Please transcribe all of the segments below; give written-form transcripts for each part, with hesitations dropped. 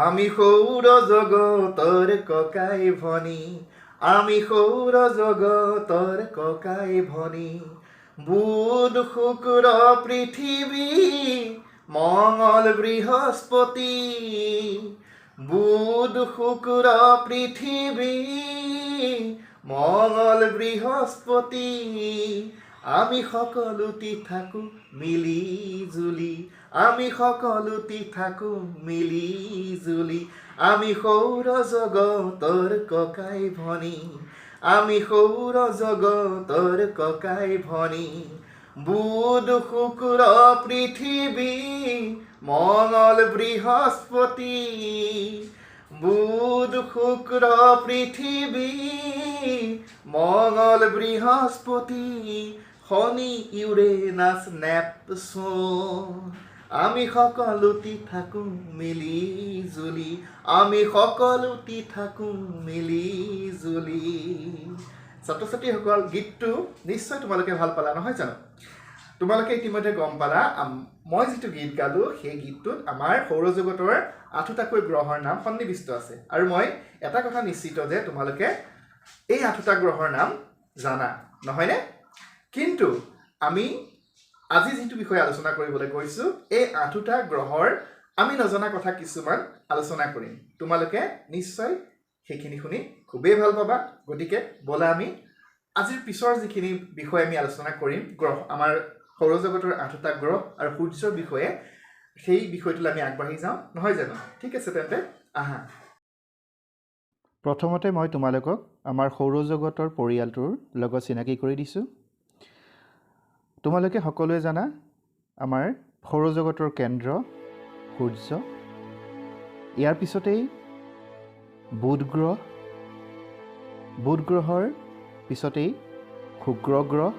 আমি সৌৰজগতৰ ককাই ভনী, আমি সৌৰজগতৰ ককাই ভনী। বুধ শুক্ৰ পৃথিৱী, মঙল বৃহস্পতি, বুধ শুক্ৰ পৃথিৱী, মঙল বৃহস্পতি। আমি সকলোটি থাকো মিলি জুলি, আমি সকলোটি থাকো মিলি জুলি। আমি সৌৰজগতৰ ককাই ভনী, আমি সৌৰজগতৰ ককাই ভনী। বুধ শুক্ৰ পৃথিৱী, মঙল বৃহস্পতি, বুধ শুক্ৰ পৃথিৱী, মঙল বৃহস্পতি, শনি ইউৰেনাছ নেপচুন। আমি সকলোটি থাকো মিলি জুলি, আমি সকলোটি থাকো মিলি জুলি। ছাত্ৰ ছাত্ৰীসকল, গীতটো নিশ্চয় তোমালোকে ভাল পালা নহয় জানো? তোমালোকে ইতিমধ্যে গম পালা মই যিটো গীত গালোঁ সেই গীতটোত আমাৰ সৌৰজগতৰ আঠোটাকৈ গ্ৰহৰ নাম সন্নিৱিষ্ট আছে। আৰু মই এটা কথা নিশ্চিত যে তোমালোকে এই আঠোটা গ্ৰহৰ নাম জানা নহয়নে? কিন্তু আমি আজি যিটো বিষয়ে আলোচনা কৰিবলৈ গৈছোঁ, এই আঠোটা গ্ৰহৰ আমি নজনা কথা কিছুমান আলোচনা কৰিম। তোমালোকে নিশ্চয় সেইখিনি শুনি খুবেই ভাল পাবা। গতিকে ব'লা আমি আজিৰ পিছৰ যিখিনি বিষয় আমি আলোচনা কৰিম, গ্ৰহ, আমাৰ সৌৰজগতৰ আঠোটা গ্ৰহ আৰু সূৰ্যৰ বিষয়ে, সেই বিষয়টোলৈ আমি আগবাঢ়ি যাওঁ নহয় জানো? ঠিক আছে, তেন্তে আহা। প্ৰথমতে মই তোমালোকক আমাৰ সৌৰজগতৰ পৰিয়ালটোৰ লগত চিনাকি কৰি দিছোঁ। তোমালোকে সকলোৱে জানা আমাৰ সৌৰজগতৰ কেন্দ্ৰ সূৰ্য, ইয়াৰ পিছতেই বুধ গ্ৰহ, বুধ গ্ৰহৰ পিছতেই শুক্ৰ গ্ৰহ,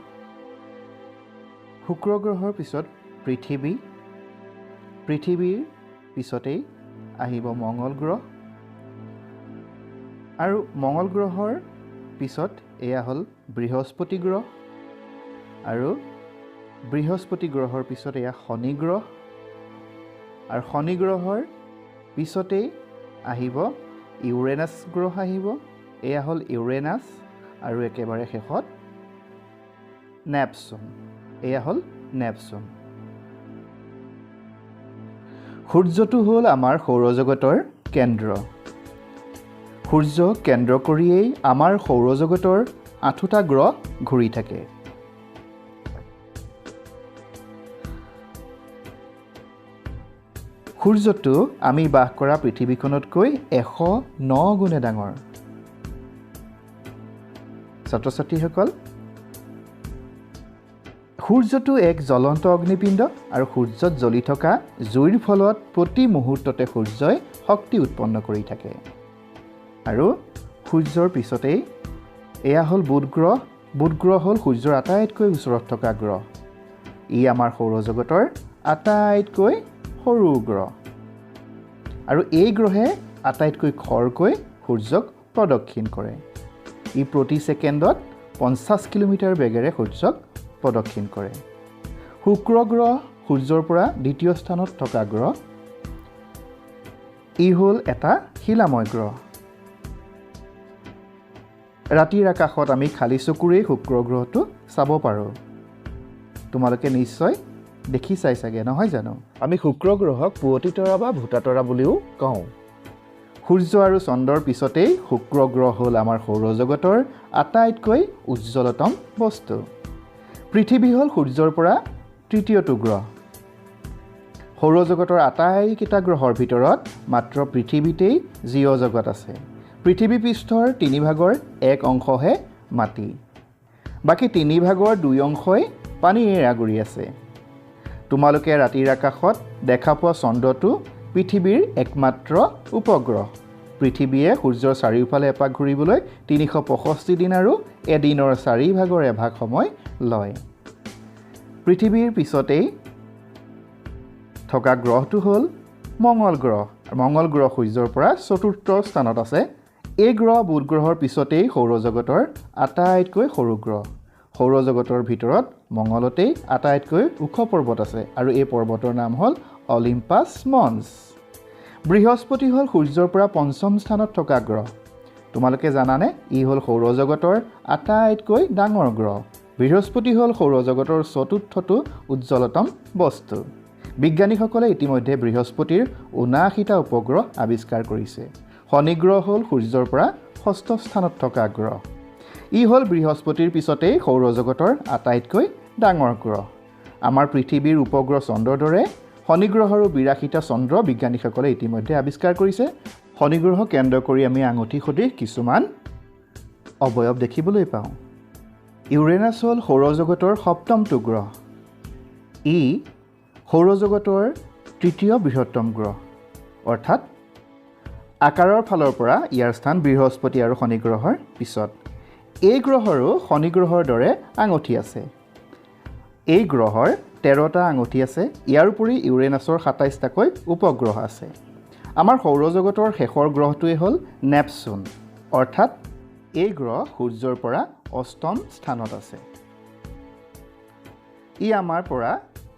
শুক্ৰ গ্ৰহৰ পিছত পৃথিৱী, পৃথিৱীৰ পিছতেই আহিব মঙল গ্ৰহ, আৰু মঙল গ্ৰহৰ পিছত এয়া হ'ল বৃহস্পতি গ্ৰহ, আৰু বৃহস্পতি গ্ৰহৰ পিছত এয়া শনি গ্ৰহ, আৰু শনি গ্ৰহৰ পিছতেই আহিব ইউৰেনাছ গ্ৰহ আহিব, এয়া হ'ল ইউৰেনাছ, আৰু একেবাৰে শেষত নেপচুন, এয়া হ'ল নেপচুন। সূৰ্যটো হ'ল আমাৰ সৌৰজগতৰ কেন্দ্ৰ। সূৰ্য কেন্দ্ৰ কৰিয়েই আমাৰ সৌৰজগতৰ আঠোটা গ্ৰহ ঘূৰি থাকে। সূৰ্যটো আমি বাস কৰা পৃথিৱীখনতকৈ 109 গুণে ডাঙৰ। ছাত্ৰ ছাত্ৰীসকল, সূৰ্যটো এক জ্বলন্ত অগ্নিপিণ্ড আৰু সূৰ্যত জ্বলি থকা জুইৰ ফলত প্ৰতি মুহূৰ্ততে সূৰ্যই শক্তি উৎপন্ন কৰি থাকে। আৰু সূৰ্যৰ পিছতেই এয়া হ'ল বুধ গ্ৰহ। বুধ গ্ৰহ হ'ল সূৰ্যৰ আটাইতকৈ ওচৰত থকা গ্ৰহ। ই আমাৰ সৌৰজগতৰ আটাইতকৈ সৰু গ্ৰহ আৰু এই গ্ৰহে আটাইতকৈ খৰকৈ সূৰ্যক প্ৰদক্ষিণ কৰে। ই প্ৰতি ছেকেণ্ডত 50 কিলোমিটাৰ বেগেৰে সূৰ্যক প্ৰদক্ষিণ কৰে। শুক্ৰ গ্ৰহ সূৰ্যৰ পৰা দ্বিতীয় স্থানত থকা গ্ৰহ। ই হ'ল এটা শিলাময় গ্ৰহ। ৰাতিৰ আকাশত আমি খালী চকুৰেই শুক্ৰ গ্ৰহটো চাব পাৰোঁ। তোমালোকে নিশ্চয় দেখি চাই চাগে নহয় জানো? আমি শুক্ৰ গ্ৰহক পুৱতি তৰা বা ভোটা তৰা বুলিও কওঁ। সূৰ্য আৰু চন্দ্ৰৰ পিছতেই শুক্ৰ গ্ৰহ হ'ল আমাৰ সৌৰজগতৰ আটাইতকৈ উজ্জ্বলতম বস্তু। পৃথিৱী হ'ল সূৰ্যৰ পৰা তৃতীয়টো গ্ৰহ। সৌৰজগতৰ আটাইকেইটা গ্ৰহৰ ভিতৰত মাত্ৰ পৃথিৱীতেই জীৱজগত আছে। পৃথিৱী পৃষ্ঠৰ 3 ভাগৰ 1 অংশহে মাটি, বাকী 3 ভাগৰ 2 অংশই পানীৰে আগুৰি আছে। তোমালোকে ৰাতিৰ আকাশত দেখা পোৱা চন্দ্ৰটো পৃথিৱীৰ একমাত্ৰ উপগ্ৰহ। পৃথিৱীয়ে সূৰ্যৰ চাৰিওফালে এপাক ঘূৰিবলৈ 365 দিন আৰু এদিনৰ 4 ভাগৰ 1 ভাগ সময় লয়। পৃথিৱীৰ পিছতেই থকা গ্ৰহটো হ'ল মঙল গ্ৰহ। মঙল গ্ৰহ সূৰ্যৰ পৰা চতুৰ্থ স্থানত আছে। এই গ্ৰহ বুধ গ্ৰহৰ পিছতেই সৌৰজগতৰ আটাইতকৈ সৰু গ্ৰহ। সৌৰজগতৰ ভিতৰত মঙলতেই আটাইতকৈ ওখ পৰ্বত আছে আৰু এই পৰ্বতৰ নাম হ'ল অলিম্পাছ মন্স। বৃহস্পতি হ'ল সূৰ্যৰ পৰা পঞ্চম স্থানত থকা গ্ৰহ। তোমালোকে জানানে ই হ'ল সৌৰজগতৰ আটাইতকৈ ডাঙৰ গ্ৰহ। বৃহস্পতি হ'ল সৌৰজগতৰ চতুৰ্থটো উজ্জ্বলতম বস্তু। বিজ্ঞানীসকলে ইতিমধ্যে বৃহস্পতিৰ ৭৯টা উপগ্ৰহ আৱিষ্কাৰ কৰিছে। শনিগ্ৰহ হ'ল সূৰ্যৰ পৰা ষষ্ঠ স্থানত থকা গ্ৰহ। ই হ'ল বৃহস্পতিৰ পিছতেই সৌৰজগতৰ আটাইতকৈ ডাঙৰ গ্ৰহ। আমাৰ পৃথিৱীৰ উপগ্ৰহ চন্দ্ৰৰ দৰে শনিগ্ৰহৰো ৮২টা চন্দ্ৰ বিজ্ঞানীসকলে ইতিমধ্যে আৱিষ্কাৰ কৰিছে। শনিগ্ৰহ কেন্দ্ৰ কৰি আমি আঙুঠি সদৃশ কিছুমান অৱয়ব দেখিবলৈ পাওঁ। ইউৰেনাছ হ'ল সৌৰজগতৰ সপ্তমটো গ্ৰহ। ই সৌৰজগতৰ তৃতীয় বৃহত্তম গ্ৰহ, অৰ্থাৎ আকাৰৰ ফালৰ পৰা ইয়াৰ স্থান বৃহস্পতি আৰু শনিগ্ৰহৰ পিছত। এই গ্ৰহৰো শনিগ্ৰহৰ দৰে আঙুঠি আছে। এই গ্ৰহৰ ১৩টা আঙুঠি আছে। ইয়াৰ উপৰি ইউৰেনাছৰ ২৭টাকৈ উপগ্ৰহ আছে। আমাৰ সৌৰজগতৰ শেষৰ গ্ৰহটোৱে হ'ল নেপচুন, অৰ্থাৎ এই গ্ৰহ সূৰ্যৰ পৰা অষ্টম স্থানত আছে। ই আমাৰ পৰা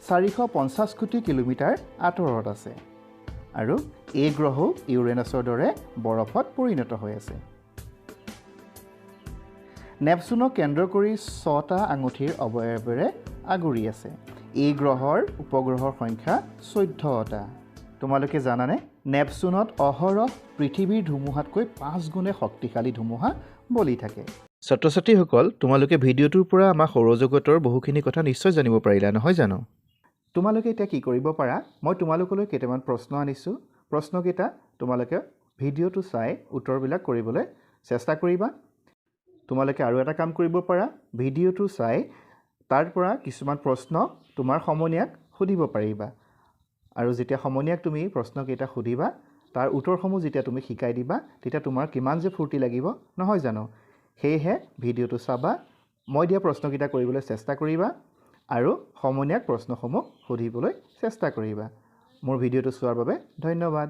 ৪৫০ কোটি কিলোমিটাৰ আঁতৰত আছে আৰু এই গ্ৰহও ইউৰেনাছৰ দৰে বৰফত পৰিণত হৈ আছে। নেপচুনক কেন্দ্ৰ কৰি ৬টা আঙুঠিৰ অৱয়বেৰে আগুৰি আছে। এই গ্ৰহৰ উপগ্ৰহৰ সংখ্যা ১৪টা। তোমালোকে জানানে নেপচুনত অহৰহ পৃথিৱীৰ ধুমুহাতকৈ ৫ গুণে শক্তিশালী ধুমুহা বলি থাকে। ছাত্ৰ ছাত্ৰীসকল, তোমালোকে ভিডিঅ'টোৰ পৰা আমাৰ সৌৰজগতৰ বহুখিনি কথা নিশ্চয় জানিব পাৰিলা নহয় জানো? তোমালোকে এতিয়া কি কৰিব পাৰা, মই তোমালোকলৈ কেইটামান প্ৰশ্ন আনিছোঁ। প্ৰশ্নকেইটা তোমালোকে ভিডিঅ'টো চাই উত্তৰবিলাক কৰিবলৈ চেষ্টা কৰিবা। তোমালোকে আৰু এটা কাম কৰিব পাৰা, ভিডিঅ'টো চাই তাৰ পৰা কিছুমান প্ৰশ্ন তোমাৰ সমনীয়াক সুধিব পাৰিবা। আৰু যেতিয়া সমনীয়াক তুমি প্ৰশ্নকেইটা সুধিবা, তাৰ উত্তৰসমূহ যেতিয়া তুমি শিকাই দিবা, তেতিয়া তোমাৰ কিমান যে ফূৰ্তি লাগিব নহয় জানো? সেয়েহে ভিডিঅ'টো চাবা, মই দিয়া প্ৰশ্নকেইটা কৰিবলৈ চেষ্টা কৰিবা আৰু সমনীয়াক প্ৰশ্নসমূহ সুধিবলৈ চেষ্টা কৰিবা। মোৰ ভিডিঅ'টো চোৱাৰ বাবে ধন্যবাদ।